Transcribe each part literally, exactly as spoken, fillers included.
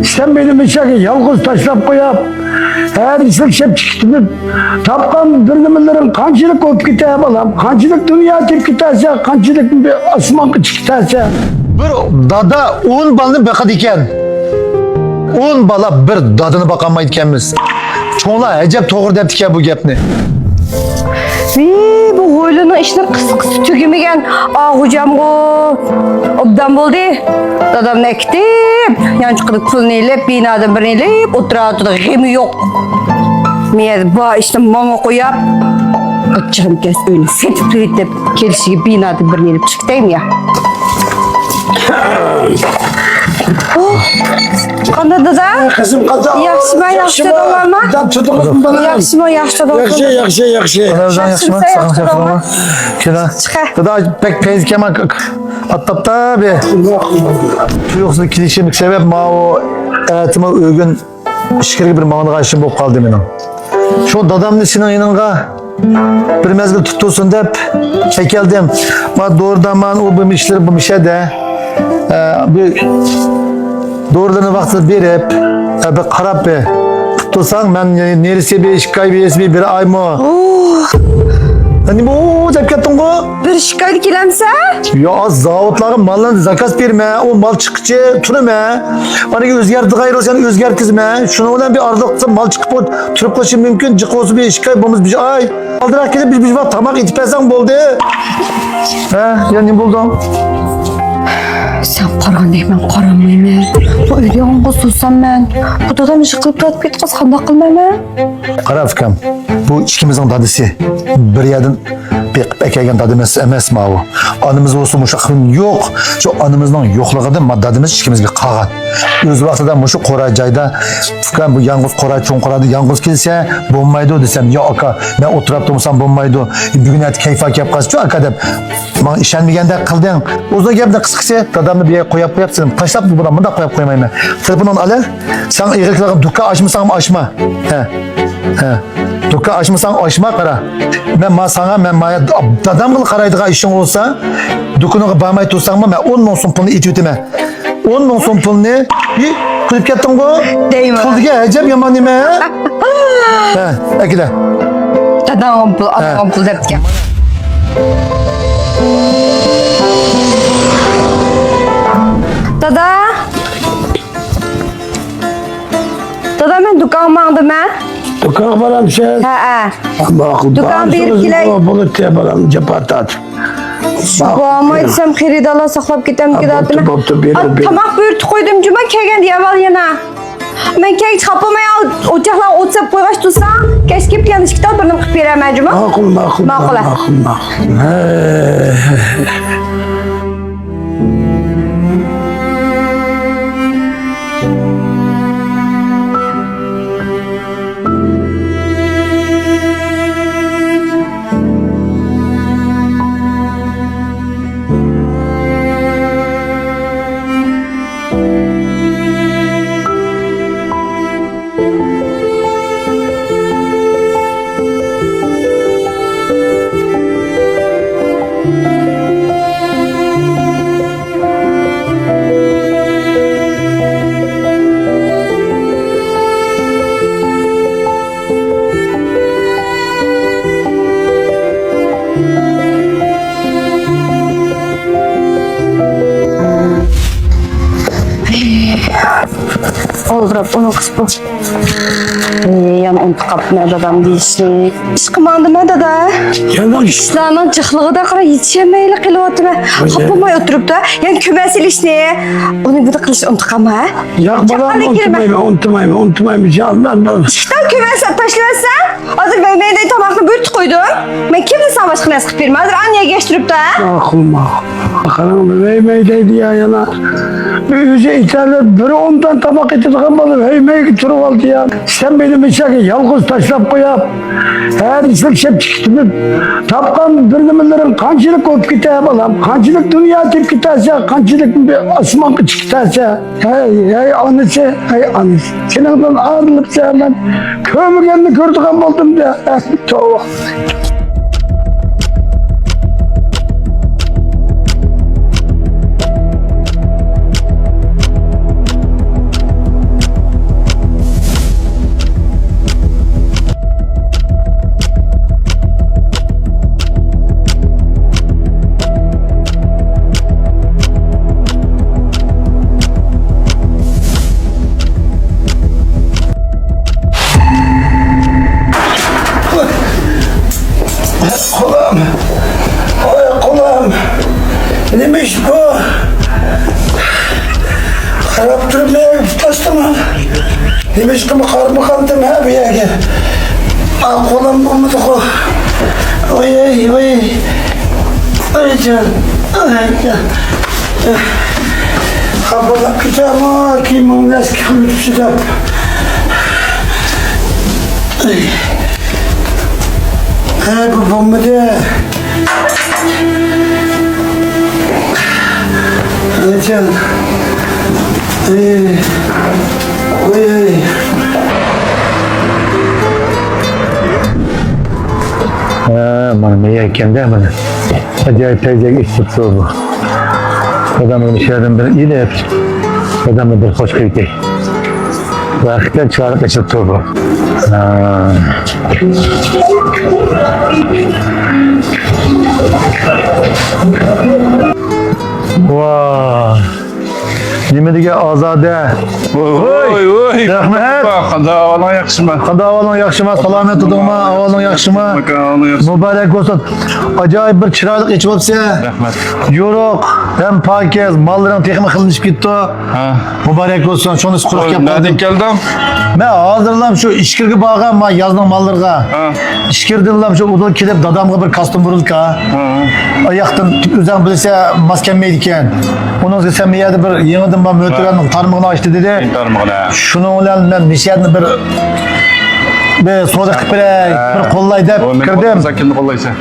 سەن مېنى مۇشۇ يەرگە يالغۇز تاشلاپ قويۇپ، ھەر يىل شەپچىكىتىپ تاپقان بىر نېمىلىرىڭ قانچىلىك بولۇپ كېتە، بالام؟ قانچىلىك دۇنيا كېتىپ كېتەسەن، قانچىلىك ئاسمانغا چىقىپ كېتەسەن؟ بىر دادا ئون بالىنى باقىدىكەن. ئون بالا بىر دادىنى باقالمايدىكەنمىز. چوڭلار ئەجەب توغرا دەپتىكەن بۇ گەپنى. ۋىي، بۇ ھويلىنىڭ ئىشلىرى قىسقىسى تۈگىمىگەن. ئا، خوجامغۇ ئوبدان بولدى. دادامنى ئەكېتىپ، يانچۇقىدا پۇلنى ئېلىپ، بىنادىن بىرنى ئېلىپ ئولتۇرۇۋاتىدۇ، غېمى يوق. مەن بار ئىشنى ماڭا قويۇپ، ئاچچىقىم كەلسە ئۆينى سېتىپ تۈگىتىپ، كېلىشىگە بىنادىن بىرنى ئېلىپ چىقىپ كېتەيمۇ يا؟ قانداق دادا؟ قىزىم، قانداق؟ ياخشىما، ياخشى تۇردۇڭلارمۇ؟ داپ تۇردۇڭلارمۇ، بالام؟ ياخشىما، ياخشى تۇردۇڭلارمۇ؟ ياخشى، ياخشى، ياخشى. ياخشىمۇ، ياخشىما، ياخشى ساغلام، ساغلام. كېلە. چىقە. دادا، بەك پەيزى كەلمەن، ئاتلاپتا بىر. تۇيۇقسىز كېلىشىملىك سەۋەب، ماۋۇ ئەتىمۇ ئۆگۈن ئىچكىرىگە بىر ماڭىدىغان ئىشىم بولۇپ قالدى مېنىڭ. شۇ دادامنى سېنىڭ يېنىڭغا بىر مەزگىل تۇتۇپ تۇرسۇن دەپ ئەكەلدىم. ما دورا دارمان، ئۇ بۇ ئىشلىرى بۇ مىشەدە. ئە، بۇ دورىلىرىنى ۋاقتىدا بېرىپ، ئە، بىر قاراپ بىر قىلىپ تۇرساڭ، مەن نېرىسى بىر ئىككى ئاي، بېرىسى بىر، بىر ئايمۇ. ئوھ. ئە، نېمە ئۇ دەپ كەتتىڭغۇ؟ بىر ئىككى ئايدا كېلەمسەن؟ يا، زاۋۇتلارغا ماللارنى زاكاز بېرىمەن، ئۇ مال چىققىچە تۇرىمەن. ئاندىن كېيىن ئۆزگەرتىدىغان يەر بولسا يەنە ئۆزگەرتكۈزىمەن. شۇنىڭ بىلەن بىر ئارىلىق مال چىقىپ تۇرۇپ قېلىشى مۇمكىن، جىق بولسا بىر ئىككى ئاي، بولمىسا بىر ئاي. ئالدىراق كېلىپ بىر، بىر ۋاق تاماق ئېتىپ بەرسەڭ بولدى. ھە، يا نېمە بولدۇڭ؟ سەن قارىغاندەك مەن قارىمايمەن. بۇ ئۆيدە يالغۇز تۇرسام مەن، بۇ دادام ئىش قىلىپ تارتىپ كەتكەچ قانداق قىلىمەن مەن؟ قارا ئۇكام، بۇ ئىككىمىزنىڭ دادىسى. بىر يەردىن بېقىپ ئەكەلگەن دادىمىز ئەمەس ماۋۇ. ئانىمىز بولسا مۇشۇ قىلىم يوق. شۇ ئانىمىزنىڭ يوقلۇقىدىن ما دادىمىز ئىككىمىزگە قالغان. ئۆز ۋاقتىدا مۇشۇ قورا جايدا، ئۇكام، بۇ يالغۇز قورا، چوڭ قورادا يالغۇز كېلىسە بولمايدۇ دېسەم، ياق ئاكا، مەن ئولتۇرۇپ تۇرمىسام بولمايدۇ. بۈگۈن ئەتە كەيپى كەپ قالسىچۇ ئاكا دەپ، ماڭا ئىشەنمىگەندەك قىلدىڭ. ئۇزۇن گەپنى قىسقىسى، دادامنى بۇ يەرگە قويۇپ قويۇپ، سېنى تاشلاپ بۇنى مۇنداق قويۇپ قويمايمەن. تېلېفونۇڭنى ئالە. ساڭا ئېغىر كېلىدىغان دۇكان ئاچمىساڭمۇ ئاچما. ھە. ھە. دۇكان ئاچمىساڭ ئاچما، قارا. مەن ما ساڭا، مەن ما دادامغىلا قارايدىغان ئىشىڭ بولسا، دۇكىنىغا بارماي تۇرساڭمۇ، مەن ئون مىڭ سوم پۇلنى ئېتىۋېتىمەن. ئون مىڭ سوم پۇلنى، ھى، كۈلۈپ كەتتىڭغۇ؟ دەيمەن. پۇل دېگەن ئەجەب يامان نېمە. ھە، ئەكېلە. داداڭغا پۇل، ھە. ئاتاڭغا پۇل دەپتىكەن. دادا. دادا، مەن دۇكانغا ماڭدىم، ھە. دۇكانغا بارامسەن؟ ھەئە. ماقۇل، دۇكانغا بېرىپ كېلەي. بولۇپتۇ، بالام، جاپا تارتىپ. بولماي دېسەم، خېرىدارلار ساقلاپ كېتەمدىكىن دەۋاتىمەن. بوپتۇ، بوپتۇ، بېرىڭ، بېرىڭ. تاماق بۇيرۇتۇپ قويدۇم جۇما، كەلگەندە يەۋال يەنە. مەن كەلگۈچە خاپا بولماي، ئوچاقلارغا ئوت سېلىپ قويغاچ تۇرساڭ، كەچ كېلىپ يەنە ئىككى تال بىرنى قىلىپ بېرەرمەن جۇما. ماقۇل، ماقۇل، ماقۇل. ماقۇل، ھە. ماقۇل، ماقۇل. ھە. ئولتۇرۇپ ئۇنىڭ قىسقۇ. يەنە ئۇنتۇپ قاپتىمەن دادام دېيىشنى. ئىشقا ماڭدىمەن دادا. يەنە؟ ئىشلارنىڭ جىقلىقىدا قارا يېتىشەلمەيلا قېلىۋاتىمەن. خاپا بولماي ئولتۇرۇپتۇ. يەنە كۆمەسى ئىشنى. ئۇنى بۇنى قىلىشنى ئۇنتۇپ قالما، ھە؟ ياق، بالام، ئۇنتۇمايمەن، ئۇنتۇمايمەن، ئۇنتۇمايمەن، جانىم. ئىشتان كۆمەسە تاشلىۋەتسە. ھازىر مەيمەيدەي تاماقنى بۇيرۇتۇپ قويدۇم. مەن كىمدىن ساڭا باشقا نەرسە قىلىپ بېرىمەن؟ ھازىر ئانىيەگە يەشتۈرۈپتۇ، ھە؟ ماقۇل، ماقۇل. قاراڭ، مەيمەيدەي دېيە يەنە. ئۆزى ئېتەرلەپ بىر ئومدان تاماق ئېتىدىغان بولۇپ، ھەي، مەيگە تۇرۇۋالدى يا. سەن مېنى مۇشۇ يەرگە يالغۇز تاشلاپ قويۇپ، ھەر يىل شەپچىكىتىپ تاپقان بىر نېمىلىرىڭ قانچىلىك بولۇپ كېتە، بالام؟ قانچىلىك دۇنيا كېتىپ كېتەسەن، قانچىلىك ئاسمانغا چىقىپ كېتەسەن؟ ھەي، ھەي، ئانىسى، ھەي، ئانىسى. سېنىڭدىن ئايرىلىپسەن، مەن كۆرمىگەننى كۆرىدىغان بولدۇم دە. توۋا. نېمىشقىمۇ قارىمىغانتىم ھە بۇ يەرگە؟ ئا، قولۇم بولمىدىغۇ. ۋاي، ۋاي. ئايجان، ئايجان. خاپىلاپ كېتەمۇ، كىيىمىڭنى ئەسكىخىمە چۈشۈرۈپ. ھە، بۇ بولمىدى. ئايجان. ئەي. ۋاي. ھە، مانا مەيەكەندە مانا. ئاجايىپ پەيزەك ئېچىپتۇ بۇ. دادامغا مۇشۇ يەردىن بىر ئېلىپ، دادامنى بىر خوش قىلىۋېتەي. ۋاقىتتا چىرايلىق ئېچىلىپ تۇر بۇ. ھە. ۋاھ. نېمە دېگەن ئازادە. ۋوي، ۋوي، ۋوي. رەھمەت. قانداق ئەھۋالىڭ ياخشىمۇ؟ قانداق ئەھۋالىڭ ياخشىما؟ سالامەت تۇردۇڭما؟ ئەھۋالىڭ ياخشىما؟ ئەھۋالىڭ ياخشى. مۇبارەك بولسۇن. ئاجايىپ بىر چىرايلىق ئېچىۋاپسەن. رەھمەت. يورۇق، ھەم پاكىز، ماللىرىڭ تېخىمۇ خىللىشىپ كېتىپتۇ. ھە. مۇبارەك بولسۇن، شۇنىسى قۇرۇق گەپ قىلدىم. نەدىن كەلدىڭ؟ مەن ھازىرلا شۇ ئىچكىرىگە بارغان، ما يازنىڭ ماللىرىغا. ھە. ئىچكىرىدىنلا شۇ ئۇدۇل كېلىپ، دادامغا بىر كاستيۇم بۇرۇلكا. ھە. ئاياقتىن ئۆزۈڭ بىلسە ماس كەلمەيدىكەن. ئۇنىڭ ئۈستىگە سەن بۇ يەردە بىر يېڭىدىن بار مۆتىۋەرنىڭ تارمىقىنى ئاچتى دېدى. تارمىقىنى. شۇنىڭ بىلەن مەن مىشەدىن بىر، بىر سودا قىلىپ بېرەي، بىر قوللاي دەپ كىردىم. كىمنى قوللايسەن؟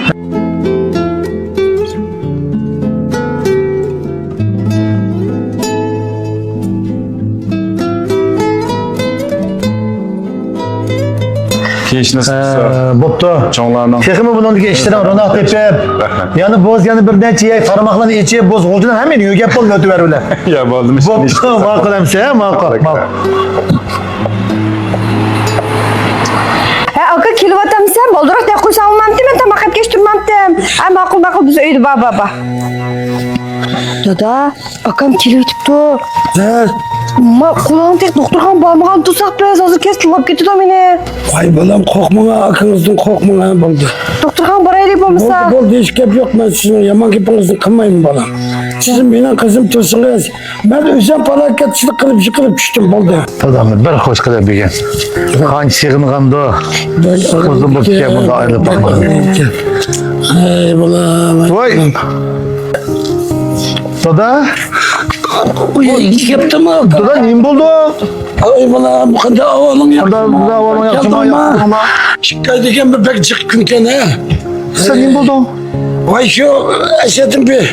كېيىشنى ھە، بوپتۇ. چوڭلارنىڭ. تېخىمۇ بۇنىڭدىكى ئىشلىرىڭ روناق تېپىپ، رەھمەت. يەنە بوز يەنە بىر نەچچە يەي تارماقلارنى ئېچىپ، بوز غۇلجىنىڭ ھەممىنى يۆگەپ بول، مۆتىۋەر بىلەن. يا، بولدى، بوپتۇ، ماقۇل ئەمسە، ماقۇل، ماقۇل. ھە، ئاكا، كېلىۋاتامسەن؟ بالدۇراق دەپ قويساڭ بولمامتى؟ مەن تاماق يەپ كەچ تۇرمامتىم. ھە، ماقۇل، ماقۇل، بىز ئۆيدە بار، بار، بار. دادا، ئاكام كېلىۋېتىپتۇ. ھە؟ ما، قۇلاقنى تېخى دوختۇرخانىغا بارمىغان تۇرساق بىز، ھازىر كەلسە تىللاپ كېتىدۇ مېنى. ۋاي بالام، قورقماڭ، ئاكىڭىزدىن قورقماڭ، ھە، بولدى. دوختۇرخانىغا بارايلى بولمىسا. بولدى، بولدى، ھېچ گەپ يوق، مەن سىزنىڭ يامان گېپىڭىزنى قىلمايمەن، بالام. سىز مېنىڭ قىزىم تۇرسىڭىز، مەن ئۆزۈم پالاكەتچىلىك قىلىپ، يىقىلىپ چۈشتۈم، بولدى. دادامنى بىر خوش قىلىپ بۈگۈن. قانچە سېغىنغاندۇ. ئۇزۇن بولۇپ كەتكەن، بۇنداق ئايرىلىپ باقمىدىم. ھەي، بالام. ۋاي. دادا. ئۇي، يىغىپتىمۇ؟ دادا، نېمە بولدى؟ ۋاي، بالام، قانداق ئەھۋالىڭ ياخشىمۇ؟ قانداق ئەھۋالىڭ ياخشىمۇ؟ كەلدىڭمۇ؟ ئىككى ئاي دېگەن بىر بەك جىق كۈنكەن، ھە؟ سەن نېمە بولدۇڭ؟ ۋاي، شۇ ئەسەتىم بىر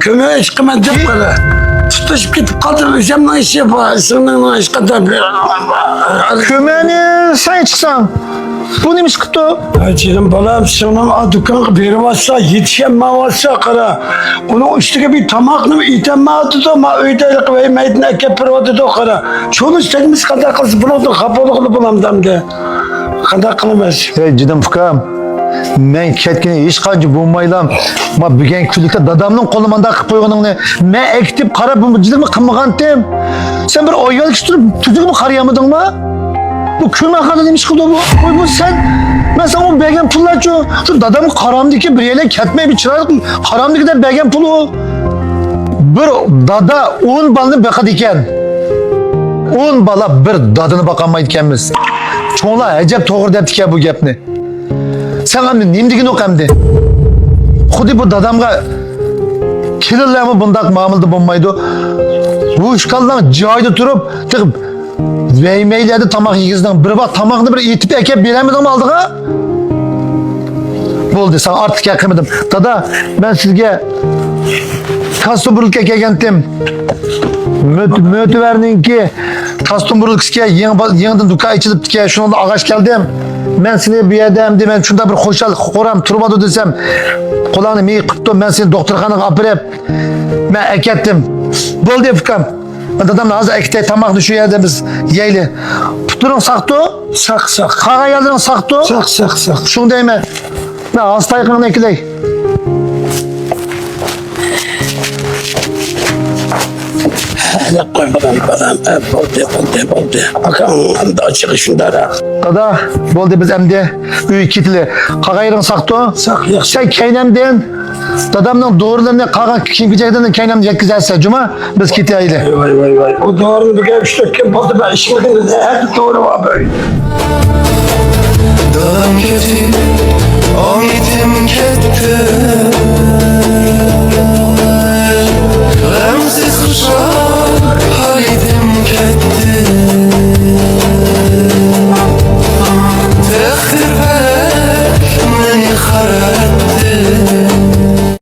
كۆمەك چىقىمەن دەپ قارا. تۇتۇشۇپ كېتىپ قالدىم، ئۆزۈمنىڭ ئىشى بار، سىڭلىمنىڭ ھېچقانداق بىر. كۆمەكنى سەن چىقساڭ، بۇ نېمە ئىش قىپتۇ؟ ھە، جېنىم بالام، سىڭلىم ئا دۇكانغا بېرىۋاتسا، يېتىشەلمەيۋاتسا، قارا. ئۇنىڭ ئۈستىگە بىر تاماقنىمۇ ئېتەلمەيۋاتىدۇ، ما ئۆيدە ھېلىقى ۋەي مەيدىنى ئەكەپ بېرىۋاتىدۇ، قارا. شۇنىسى تەگمىسە قانداق قىلسا، بۇنىڭدىن خاپا بولغىلى بولامدۇ ئەمدى؟ قانداق قىلىمىز؟ ھەي، جېنىم ئۇكام، مەن كەتكىنى ھېچقانچە بولمايلا، ما بۈگۈنكى كۈنلۈكتە دادامنىڭ قولىدا مانداق قىلىپ قويغىنىڭنى مەن ئەكېتىپ قاراپ بىر جىدىلمۇ قىلمىغانتىم. سەن بىر ئايال كىشى تۇرۇپ تۈزۈكمۇ قارىيالمىدىڭما؟ بۇ كۆمەخانىدا نېمە ئىش قىلدى بۇ؟ ۋاي، بۇ سەن، مەن ساڭا ئۇ بەرگەن پۇللارچۇ؟ شۇ دادامغا قارامدىكى بىر يەرلەر كەتمەي بىر چىرايلىق قارامدىكى دەپ بەرگەن پۇلۇ. بىر دادا ئون بالىنى باقىدىكەن. ئون بالا بىر دادىنى باقالمايدىكەنمىز. چوڭلار ئەجەب توغرا دەپتىكەن بۇ گەپنى. سەن ئەمدى نېمە دېگىنۇق ئەمدى؟ خۇددى بۇ دادامغا كېلىنلەرمۇ بۇنداق مۇئامىلىدە بولمايدۇ. ھوشكاللاڭ جايىدا تۇرۇپ، تېخى ۋەيمەيلەردە تاماق يېگۈزدۈڭ. بىر ۋاق تاماقنى بىر ئېتىپ ئەكەپ بېرەلمىدىڭمۇ ئالدىغا؟ بولدى، ساڭا ئارتۇق گەپ قىلمىدىم. دادا، مەن سىزگە كاستيۇم بۇرۇلكا كەلگەنتىم. مۆت-، مۆتىۋەرنىڭكى كاستيۇم بۇرۇلكىسىكەن، يېڭى با-، يېڭىدىن دۇكان ئېچىلىپتىكەن، شۇنىڭدا ئالغاچ كەلدىم. مەن سېنى بۇ يەردە ئەمدى مەن شۇنداق بىر خۇشال خورام تۇرۇۋاتىدۇ دېسەم، قۇلاقنى مېيىق قىپتۇ، مەن سېنى دوختۇرخانىغا ئاپىرىپ، مەن ئەكەتتىم. بولدى، ئۇكام. دادامنى ھازىر ئەكېتەي، تاماقنى شۇ يەردە بىز يەيلى. پۇتلىرىڭ ساقتۇ؟ ساق، ساق. قالغان يەرلىرىڭ ساقتۇ؟ ساق، ساق، ساق. شۇڭا دەيمەن. مەن ھازىر تايىقىڭنى ئەكېلەي. ھە، قوي، بالام، بالام. ھە، بولدى، بولدى، بولدى. ئاكاڭ ئەمدى ئاچىقى شۇنداق. دادا، بولدى، بىز ئەمدى ئۆيگە كېتىلى. قالغان يېرىڭ ساقتۇ؟ ساق، ياخشى. سەن كەينىمدىن دادامنىڭ دورىلىرىنى، قالغان كىيىم-كېچەكلىرىنى كەينىمدىن يەتكۈزەرسىن، جۇما؟ بىز كېتەيلى. ۋاي، ۋاي، ۋاي. ئۇ دورىنى بىر گەپ ئىشلەتكەن بولسا، مەن ئىچمىگىنىم، نەدە دورا بار بۇ ئۆيدە؟ دادام كېتىپ، ئاڭ يېتىم كەتتى.